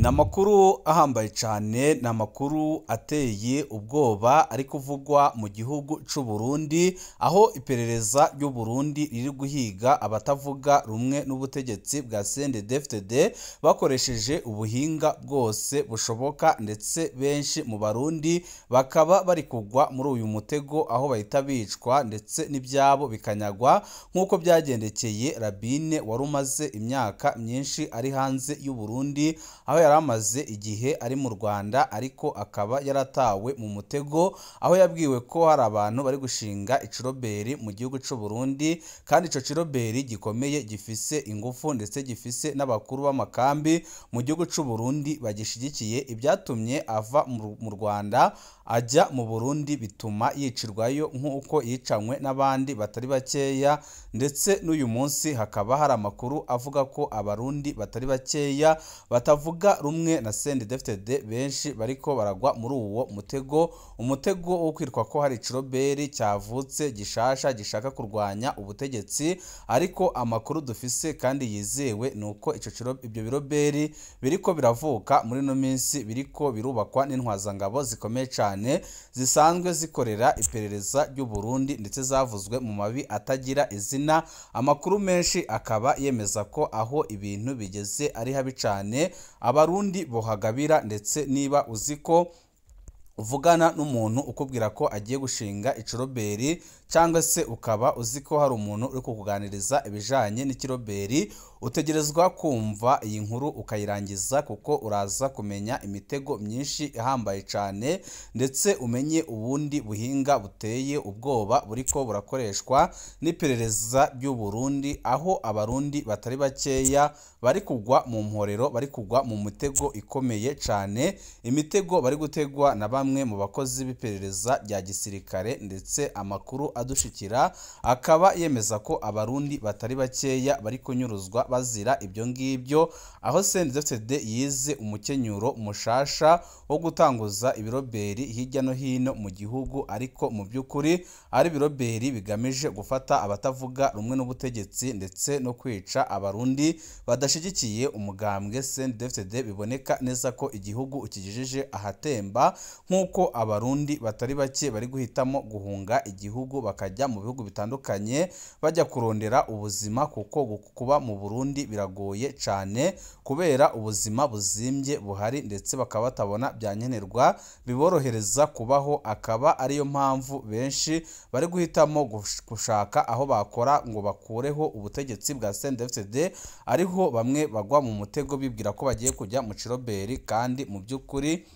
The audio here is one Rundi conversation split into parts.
Ni amakuru ahambaye cyane, ni amakuru ateye ubwoba ari kuvugwa mu gihugu cy'u Burundi, aho iperereza ry'u Burundi riri guhiga abatavuga rumwe n'ubutegetsi bwa CNDD-FDD bakoresheje ubuhinga bwose bushoboka, ndetse benshi mu Barundi bakaba bari kugwa muri uyu mutego, aho bahita bicwa ndetse n'ibyabo bikanyagwa, nk'uko byagendekeye Rabine wari umaze imyaka myinshi ari hanze y'u Burundi, aho yari amaze igihe ari mu Rwanda, ariko akaba yaratawe mu mutego, aho yabwiwe ko hari abantu bari gushinga iciroberi mu gihugu cy'u Burundi, kandi ico ciroberi gikomeye gifise ingufu ndetse gifise n'abakuru b'amakambi mu gihugu cy'u Burundi bagishigikiye. Ibyatumye ava mu Rwanda ajya mu Burundi bituma yicirwayo nk'uko yicanywe n'abandi batari bakeya, ndetse n'uyu munsi hakaba hari amakuru avuga ko Abarundi batari bakeya batavuga rumwe na CNDD-FDD benshi bariko baragwa muri uwo mutego, umutego wo kwitwa ko hari iciroberi cyavutse gishasha gishaka kurwanya ubutegetsi. Ariko amakuru dufise kandi yizewe ni uko ibyo biroberi biriko biravuka muri ino minsi biriko birubakwa n'intwazangabo zikomeye cyane zisanzwe zikorera iperereza ry'u Burundi, ndetse zavuzwe mu mabi atagira izina. Amakuru menshi akaba yemeza ko aho ibintu bigeze ari habi cyane, Abarundi bohagabira, ndetse niba uzi ko uvugana n'umuntu ukubwira ko agiye gushinga iciroberi, cyangwa se ukaba uzi ko hari umuntu uri kukuganiriza ibijanye n'ikiroberi, utegerezwa kumva iyi nkuru ukayirangiza, kuko uraza kumenya imitego myinshi ihambaye cyane, ndetse umenye ubundi buhinga buteye ubwoba buriko burakoreshwa n'iperereza ry'u Burundi, aho Abarundi batari bakeya bari kugwa mu mporero, bari kugwa mu mitego ikomeye cyane, imitego bari gutegwa na bamwe mu bakozi b'iperereza rya gisirikare. Ndetse amakuru adushikira akaba yemeza ko Abarundi batari bakeya bari kunyuruzwa bazira ibyo ngibyo, aho CNDD-FDD yize umukenyuro mushasha wo gutanguza ibiroberi hirya no hino mu gihugu, ariko mu by'ukuri ari ibiroberi bigamije gufata abatavuga rumwe n'ubutegetsi ndetse no kwica Abarundi badashigikiye umugambwe CNDD-FDD. Biboneka neza ko igihugu kigejeje ahatemba, nk'uko Abarundi batari bake bari guhitamo guhunga igihugu bakajya mu bihugu bitandukanye bajya kurondera ubuzima, kuko kuba mu Burundi biragoye cyane kubera ubuzima buzimbye buhari, ndetse bakaba batabona bya nkenerwa biborohereza kubaho. Akaba ariyo mpamvu benshi bari guhitamo gushaka aho bakora ngo bakureho ubutegetsi bwa CNDD-FDD, ariho bamwe bagwa mu mutego bibwira ko bagiye kujya mu ciroberi, kandi mu by'ukuri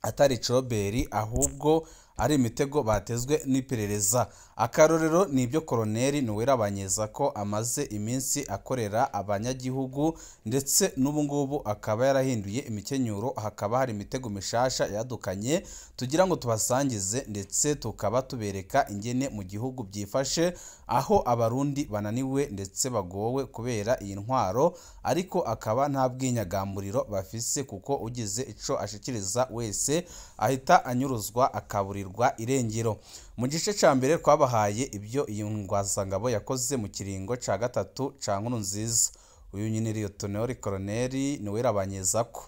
atari iciroberi ahubwo ari imitego batezwe n'iperereza. Akarorero ni ibyo Koloneli Noella Banyezako amaze iminsi akorera abanyagihugu, ndetse n'ubu ngubu akaba yarahinduye imikenyuro, hakaba hari imitego mishasha yadukanye tugira ngo tubasangize, ndetse tukaba tubereka ingene mu gihugu byifashe, aho Abarundi bananiwe ndetse bagowe kubera iyi ntwaro, ariko akaba nta bwinyagamburiro bafise, kuko ugize ico ashikiriza wese ahita anyuruzwa akaburirwa irengero. Mu gice ca mbere twabahaye ibyo iyi ngwazangabo yakoze mu kiringo ca gatatu ca Nkurunziza. Uyu nyine Lieutenant Colonel Noella Banyezako,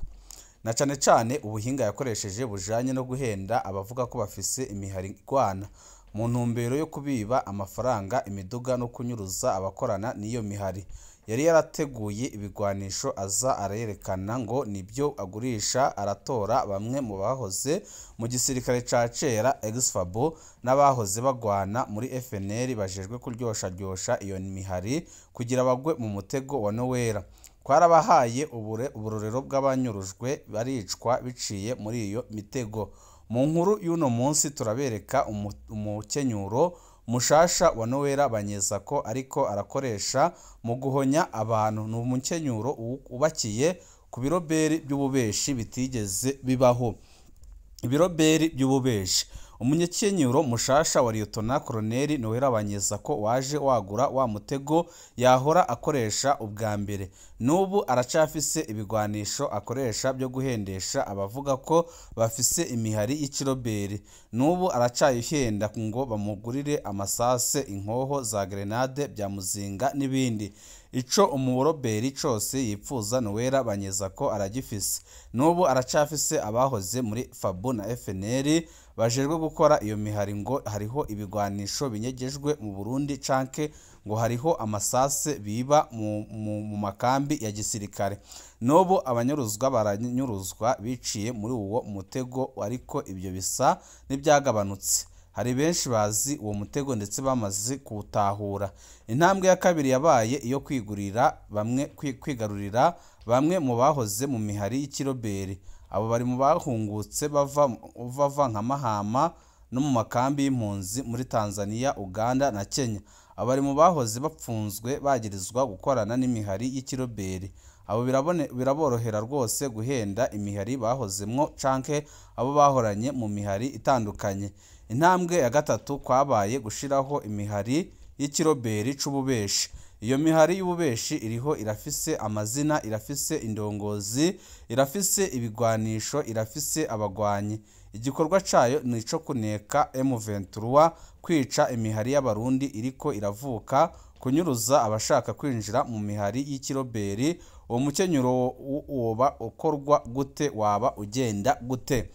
na cane cane ubuhinga yakoresheje bujanye no guhenda abavuga ko bafise imihari igwana mu ntumbero yo kubiba amafaranga, imiduga no kunyuruza abakorana n'iyo mihari. Yari yarateguye ibigwanisho aza arerekana ngo nibyo agurisha, aratora bamwe mu bahoze mu gisirikare ca cera ex-FABO n'abahoze bagwana muri FNL bajejwe kuryosharyosha iyo mihari kugira bagwe mu mutego wa Noella. Twarabahaye uburorero bw'abanyurujwe baricwa biciye muri iyo mitego. Mu nkuru y'uno munsi turabereka umukenyuro mushasha wa Noella Banyezako ariko arakoresha mu guhonya abantu. Ni umukenyuro ubakiye ku biroberi by'ububeshi bitigeze bibaho. Ibiroberi by'ububeshi. Umunyekenyuro mushasha wa Lieutenant Colonel Noella Banyezako waje wagura wa mutego yahora akoresha ubwa mbere. N'ubu aracafise ibigwanisho akoresha byo guhendesha abavuga ko bafise imihari y'ikiroberi. N'ubu aracayihenda ngo bamugurire amasase, inkoho za grenade bya muzinga n'ibindi. Ico umuroberi cose yipfuza Noella Banyezako aragifise. N'ubu aracafise abahoze muri FABU na FNL bajejwe gukora iyo mihari ngo hariho ibigwanisho binyegejwe mu Burundi canke ngo hariho amasase biba mu makambi ya gisirikare. N'ubu abanyuruzwa baranyuruzwa biciye muri uwo mutego, ariko ibyo bisa n'ibyagabanutse. Hari benshi bazi uwo mutego ndetse bamaze kuwutahura. Intambwe ya kabiri yabaye iyo kwigurira bamwe kwigarurira bamwe mu bahoze mu mihari y'ikiroberi. Abo bari mu bahungutse bava nka Mahama no mu makambi y'impunzi muri Tanzania, Uganda na Kenya. Abo bari mu bahoze bapfunzwe bagirizwa gukorana n'imihari y'ikiroberi. Abo biraborohera rwose guhenda imihari bahozemwo canke abo bahoranye mu mihari itandukanye. Intambwe ya gatatu kwabaye gushiraho imihari y'ikiroberi c'ububeshi. Iyo mihari y'ububeshi iriho irafise amazina, irafise indongozi, irafise ibigwanisho, irafise abagwanyi. Igikorwa cayo ni ico kuneka M23, kwica imihari y'abarundi iriko iravuka, kunyuruza abashaka kwinjira mu mihari y'ikiroberi. Uwo mukenyuro woba ukorwa gute? Waba ugenda gute?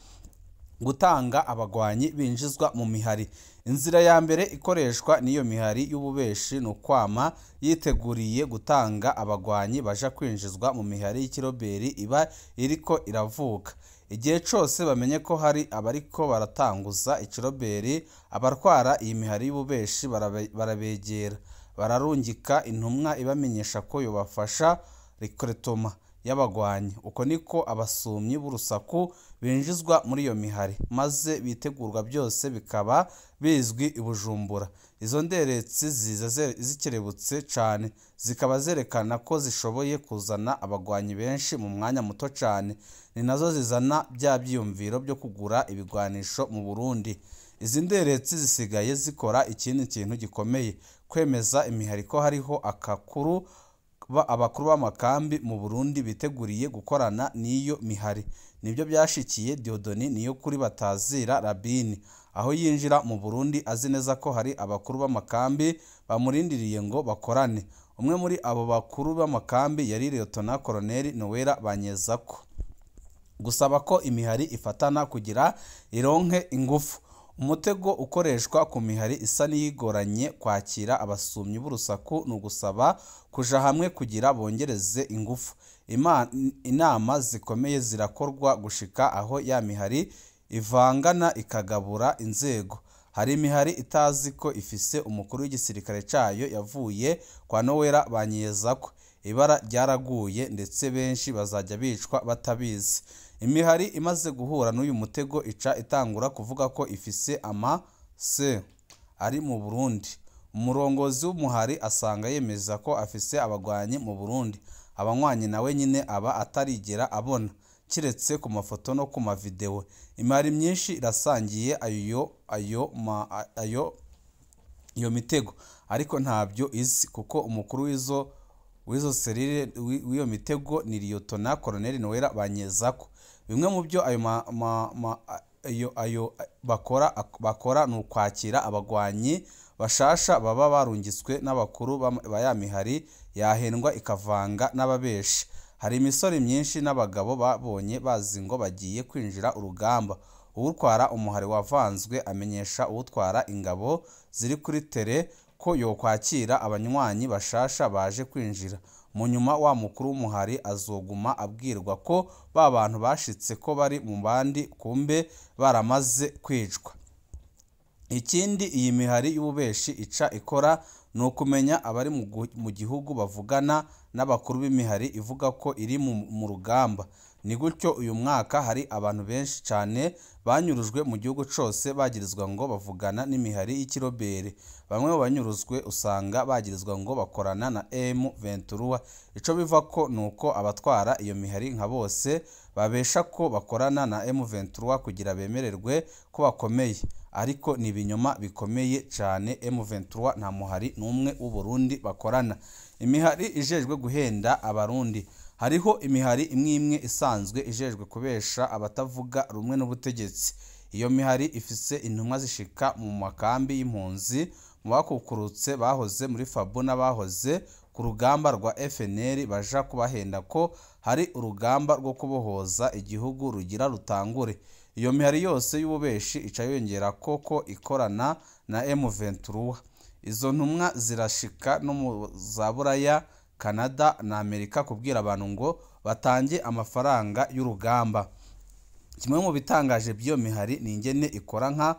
Gutanga abagwanyi binjizwa mu mihari. Inzira ya mbere ikoreshwa n'iyo mihari y'ububeshi ni ukwama yiteguriye gutanga abagwanyi baja kwinjizwa mu mihari y'ikiroberi iba iriko iravuka. Igihe cose bamenye ko hari abariko baratanguza ikiroberi, abatwara iyi mihari y'ububeshi barabegera, bararungika intumwa ibamenyesha ko yobafasha recrutement y'abagwanyi. Uko niko abasumyi b'urusaku binjizwa muri iyo mihari, maze bitegurwa byose bikaba bizwi i Bujumbura. Izo nderetsi ziza zikerebutse cane, zikaba zerekana ko zishoboye kuzana abagwanyi benshi mu mwanya muto cane. Ni nazo zizana bya byiyumviro byo kugura ibigwanisho mu Burundi. Izi nderetsi zisigaye zikora ikindi kintu gikomeye, kwemeza imihari ko hariho abakuru b'amakambi mu Burundi biteguriye gukorana n'iyo mihari. Nibyo byashikiye Dieudonné Niyokuri batazira Rabini, aho yinjira mu Burundi azi neza ko hari abakuru b'amakambi bamurindiriye ngo bakorane. Umwe muri abo bakuru b'amakambi yari Lieutenant Colonel Noella Banyezako. Gusaba ko imihari ifatana kugira ironke ingufu. Umutego ukoreshwa ku mihari isa n'iyigoranye kwakira abasumyi b'urusaku ni ugusaba kuja hamwe kugira bongereze ingufu. Inama zikomeye zirakorwa gushika aho ya mihari ivangana ikagabura inzego. Hari imihari itazi ko ifise umukuru w'igisirikare cayo yavuye kwa Noella Banyezako. Ibara ryaraguye ndetse benshi bazajya bicwa batabizi. Imihari imaze guhura n'uyu mutego ica itangura kuvuga ko ifise ama se ari mu Burundi. Umurongozi w'umuhari asanga yemeza ko afise abagwanyi mu Burundi. Abanywanyi nawe nyine aba atarigera abona, kiretse ku mafoto no ku mavideo. Imihari myinshi irasangiye iyo mitego, ariko ntabyo izi kuko umukuru w'izo serire w'iyo mitego ni Lieutenant Colonel Noella Banyezako. Bimwe mu byo ayo bakora ni ukwakira abagwanyi bashasha baba barungitswe n'abakuru ba ya mihari yahendwa ikavanga n'ababeshi. Hari imisore myinshi n'abagabo babonye bazi ngo bagiye kwinjira urugamba. Uwutwara umuhari wavanzwe amenyesha uwutwara ingabo ziri kuri tere ko yokwakira abanywanyi bashasha baje kwinjira. Mu nyuma wa mukuru w'umuhari azoguma abwirwa ko ba bantu bashitse ko bari mu bandi kumbe baramaze kwicwa. Ikindi iyi mihari y'ububeshi ica ikora ni ukumenya abari mu gihugu bavugana n'abakuru b'imihari ivuga ko iri mu rugamba. Ni gutyo uyu mwaka hari abantu benshi cane banyurujwe mu gihugu cose bagirizwa ngo bavugana n'imihari y'ikirobere. Bamwe mu banyuruzwe usanga bagirizwa ngo bakorana na M23. Ico biva ko nuko abatwara iyo mihari nka bose babesha ko bakorana na M23 kugira bemererwe ko bakomeye, ariko ni ibinyoma bikomeye cane. M23 nta muhari n'umwe w'u Burundi bakorana. Imihari ijejwe guhenda abarundi. Hariho imihari imwe imwe isanzwe ijejwe kubesha abatavuga rumwe n'ubutegetsi. Iyo mihari ifise intumwa zishika mu makambi y'impunzi, mu bakukurutse bahoze muri FABU n'abahoze ku rugamba rwa FNL baja kubahenda ko hari urugamba rwo kubohoza igihugu rugira rutangure. Iyo mihari yose y'ububeshi ica yongera koko ikorana na M23. Izo ntumwa zirashika no mu za Buraya, Canada na Amerika kubwira abantu ngo batange amafaranga y'urugamba. Kimwe mu bitangaje by'iyo mihari ni ingene ikora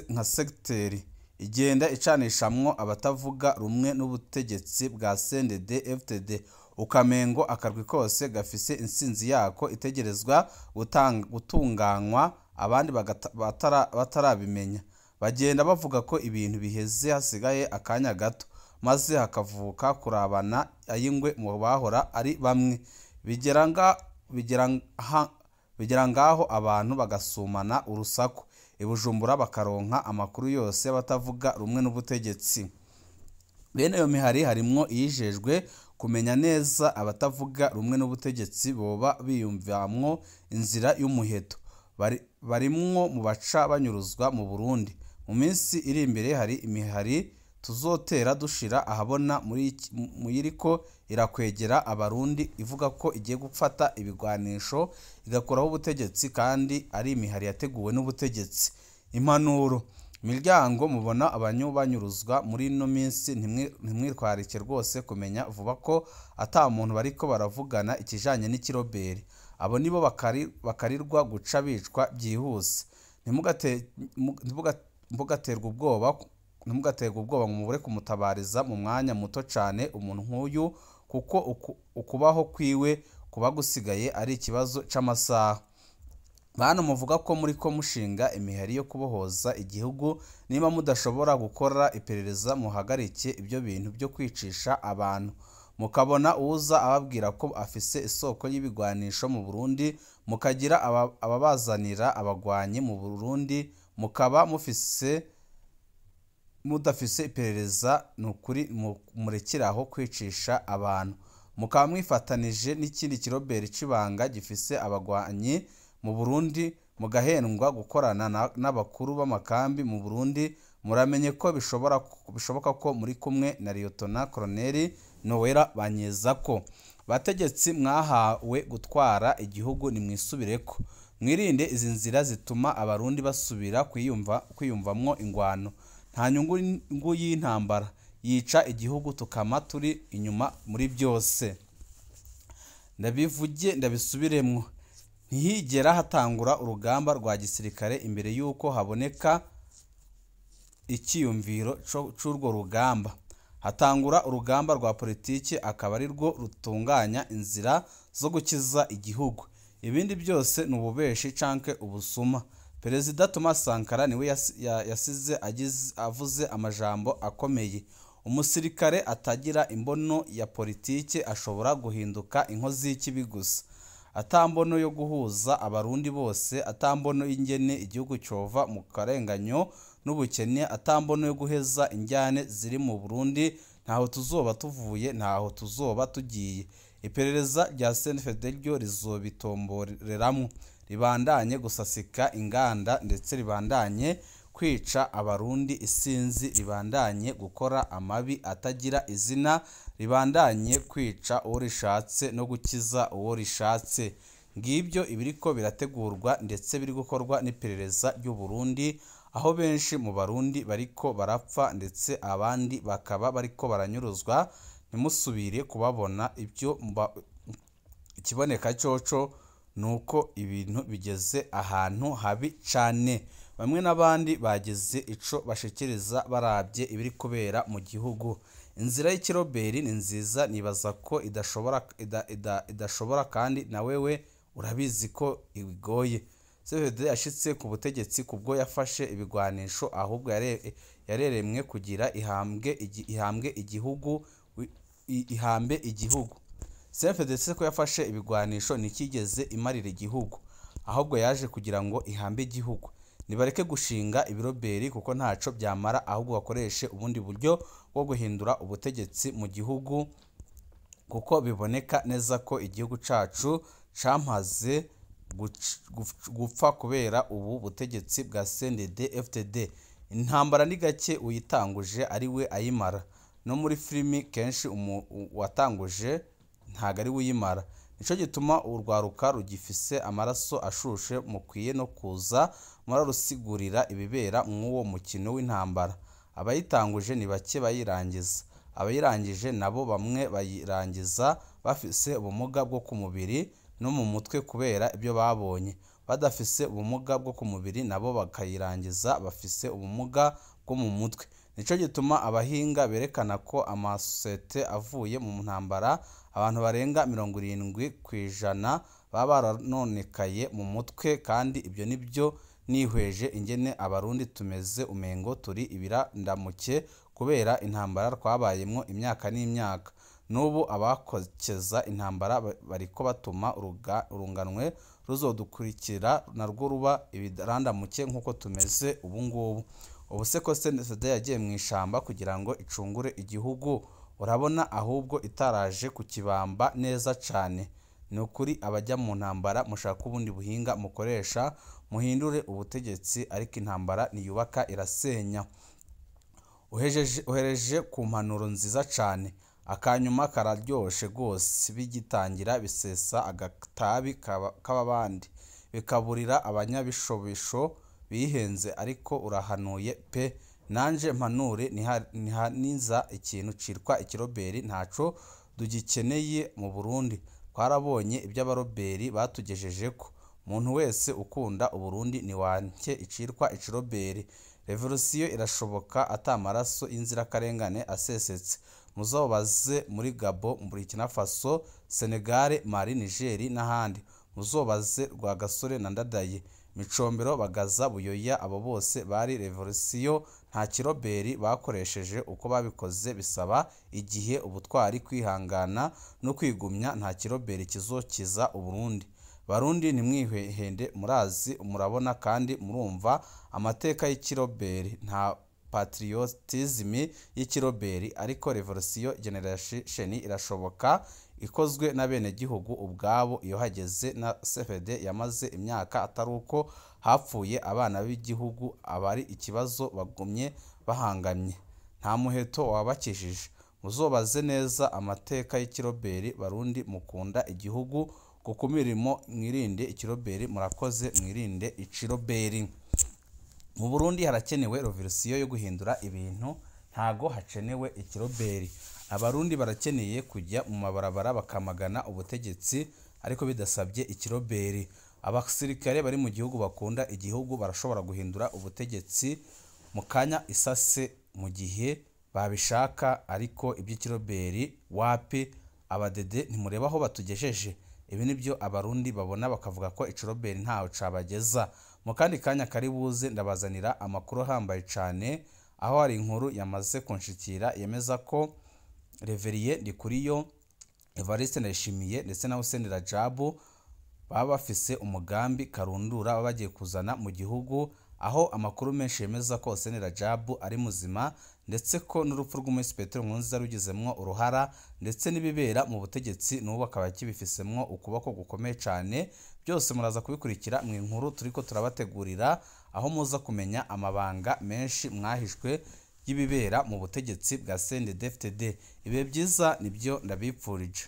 nka segiteri igenda icanishamwo abatavuga rumwe n'ubutegetsi bwa CNDD FDD, ukamengo akarwi kose gafise intsinzi yako itegerezwa gutunganywa abandi batarabimenya. Bagenda bavuga ko ibintu biheze hasigaye akanya gato, maze hakavuka kurabana ayingwe mu bahora ari bamwe. Bigera ngaho abantu bagasumana urusaku i Bujumbura bakaronka amakuru yose batavuga rumwe n'ubutegetsi. Bene iyo mihari harimwo iyijejwe kumenya neza abatavuga rumwe n'ubutegetsi boba biyumvamwo inzira y'umuheto, barimwo mu baca banyuruzwa mu Burundi. Mu minsi iri imbere hari imihari tuzotera dushira ahabona muyiriko irakwegera abarundi ivuga ko igiye gufata ibigwanisho igakuraho ubutegetsi, kandi ari imihari yateguwe n'ubutegetsi. Impanuro miryango mubona abanyubanyuruzwa muri ino minsi, ntimwitwarike rwose kumenya vuba ko ata muntu bariko baravugana ikijanye n'ikiroberi. Abo nibo bakarirwa guca bicwa byihuse. Ntimugaterwe ubwoba ngo mubure kumutabariza mu mwanya muto cane umuntu nk'uyu, kuko ukubaho kwiwe kuba gusigaye ari ikibazo c'amasaha. Bantu muvuga ko muriko mushinga imihari yo kubohoza igihugu, niba mudashobora gukora iperereza muhagarike ibyo bintu byo kwicisha abantu. Mukabona uza ababwira ko afise isoko y'ibigwanisho mu Burundi, mukagira ababazanira abagwanyi mu Burundi, mukaba mudafise iperereza, nukuri murekeraho kwicisha abantu. Mukaba mwifatanije n'ikindi kiroberi c'ibanga gifise abagwanyi mu Burundi, mugahendwa gukorana n'abakuru b'amakambi mu Burundi. Muramenye ko bishoboka ko muri kumwe na Liyotona Koloneli Noella Banyezako. Bategetsi mwahawe gutwara igihugu, nimwisubireko, mwirinde izi nzira zituma abarundi basubira kwiyumvamwo ingwano. Nta nyungu y'intambara yica igihugu, tukama turi inyuma muri byose. Ndabivuge ndabisubiremwo, ntihigera hatangura urugamba rwa gisirikare imbere y'uko haboneka icyiyumviro c'urwo rugamba. Hatangura urugamba rwa politiki, akaba ari rwo rutunganya inzira zo gukiza igihugu. Ibindi byose ni ububeshi canke ubusuma. Perezida Thomas Sankara niwe yasize avuze amajambo akomeye. Umusirikare atagira imbono ya politiki ashobora guhinduka inkozi y'ikibi gusa. Atambono yo guhuza abarundi bose, atambono y'ingene igihugu cova mu karenganyo n'ubukene, atambono yo guheza injyane ziri mu Burundi, ntaho tuzoba tuvuye, ntaho tuzoba tugiye. Iperereza rya CNFD ryo rizobitomboreramwo, ribandanye gusasika inganda, ndetse ribandanye kwica abarundi isinzi, ribandanye gukora amabi atagira izina, ribandanye kwica uwo rishatse no gukiza uwo rishatse. Ngibyo ibiriko birategurwa ndetse biri gukorwa n'iperereza ry'u Burundi, aho benshi mu Barundi bariko barapfa ndetse abandi bakaba bariko baranyuruzwa. Ntimusubire kubabona. Ibyo ikiboneka coco nuko ibintu bigeze ahantu habi cane. Bamwe n'abandi bageze ico bashikiriza barabye ibiri kubera mu gihugu. Inzira y'ikiroberi ni nziza, nibaza ko idashobora, kandi na wewe urabizi ko ibigoye. CVD yashitse ku butegetsi kubwo yafashe ibigwanisho, ahubwo yareremwe kugira ihambwe igihugu, ihambe igihugu. CFDC ko yafashe ibigwanisho ntikigeze imarira igihugu, ahubwo yaje kugira ngo ihambe igihugu. Nibareke gushinga ibiroberi kuko ntaco byamara, ahubwo bakoreshe ubundi buryo bwo guhindura ubutegetsi mu gihugu, kuko biboneka neza ko igihugu cacu camaze gupfa kubera ubu butegetsi bwa CNDD FDD. Intambara ni gake uyitanguje ari we ayimara. No muri filimi kenshi uwatanguje ntago ari we uyimara. Nico gituma urwaruka rugifise amaraso ashushe mukwiye no kuza murarusigurira ibibera mw'uwo mukino w'intambara. Abayitanguje ni bake bayirangiza, abayirangije nabo bamwe bayirangiza bafise ubumuga bwo ku mubiri no mu mutwe kubera ibyo babonye, badafise ubumuga bwo ku mubiri nabo bakayirangiza bafise ubumuga bwo mu mutwe. Nico gituma abahinga berekana ko amasosiyete avuye mu ntambara abantu barenga 70% baba baranonekaye mu mutwe, kandi ibyo nibyo nihweje ingene Abarundi tumeze umengo turi ibirandamuke kubera intambara twabayemwo imyaka n'imyaka. N'ubu abakokeza intambara bariko batuma urunganwe ruzodukurikira narwo ruba ibirandamuke nk'uko tumeze ubu ngubu. Ubu se ko CNDD yagiye mw'ishamba kugira ngo icungure igihugu, urabona ahubwo itaraje kukibamba neza cane. Ni ukuri abajya mu ntambara mushaka ubundi buhinga mukoresha muhindure ubutegetsi, ariko intambara ntiyubaka irasenya. Uhereje ku mpanuro nziza cane. Akanyuma kararyoshe gose, bigitangira bisesa agatabi k'abandi, bikaburira abanyabishobisho bihenze, ariko urahanuye pe. Nanje mpanure ntihaniza ikintu citwa ikiroberi, ntaco dugikeneye mu Burundi. Twarabonye ivy'abaroberi batugejejeko. Umuntu wese ukunda Uburundi niwanke icitwa ikiroberi. Revolusiyo irashoboka ata maraso y'inzirakarengane asesetse. Muzobaze muri Gabon, Burkina Faso, Senegal, Mali, Niger n'ahandi. Muzobaze Rwagasore na Ndadaye, Micombero, Bagaza, Buyoya, abo bose bari revolusiyo, nta kiroberi bakoresheje. Uko babikoze bisaba igihe, ubutwari, kwihangana no kwigumya. Nta kiroberi kizokiza Uburundi. Barundi ntimwihende, murazi, murabona kandi murumva amateka y'ikiroberi. Nta patriotism y'ikiroberi, ariko revolusiyo generation irashoboka ikozwe n'abenegihugu ubwabo. Iyo hageze na CFD yamaze imyaka atari uko hapfuye abana b'igihugu, abari ikibazo bagumye bahangamye, nta muheto wabakijije. Muzobaze neza amateka y'ikiroberi. Barundi mukunda igihugu, kuko imirimo mwirinde ikiroberi. Murakoze, mwirinde ikiroberi. Mu Burundi harakenewe revolusiyo yo guhindura ibintu, ntago hakenewe ikiroberi. Abarundi barakeneye kujya mu mabarabara bakamagana ubutegetsi, ariko bidasabye ikiroberi. Abasirikare bari mu gihugu bakunda igihugu barashobora guhindura ubutegetsi mu kanya isase mu gihe babishaka, ariko iby'ikiroberi wapi. Abadede ntimureba aho batugejeje. Ibi nibyo Abarundi babona bakavuga ko ikiroberi ntaho cabageza. Mu kandi kanya kari buze ndabazanira amakuru ahambaye cane, aho hari inkuru yamaze kunshikira yemeza ko Reveriye Ndikuriyo, Evariste Ndayishimiye ndetse na Hussein Rajabu baba bafise umugambi karundura baba bagiye kuzana mu gihugu, aho amakuru menshi yemeza ko Hussein Rajabu ari muzima, ndetse ko n'urupfu rw'Umuhisi Petero Nkurunziza rugizemwo uruhara, ndetse n'ibibera mu butegetsi n'ubu akaba akibifisemwo ukuboko gukomeye cane. Byose muraza kubikurikira mu inkuru turiko turabategurira, aho muza kumenya amabanga menshi mwahishwe y'ibibera mu butegetsi bwa CNDD-FDD. Ibihe byiza nibyo ndabipfurije.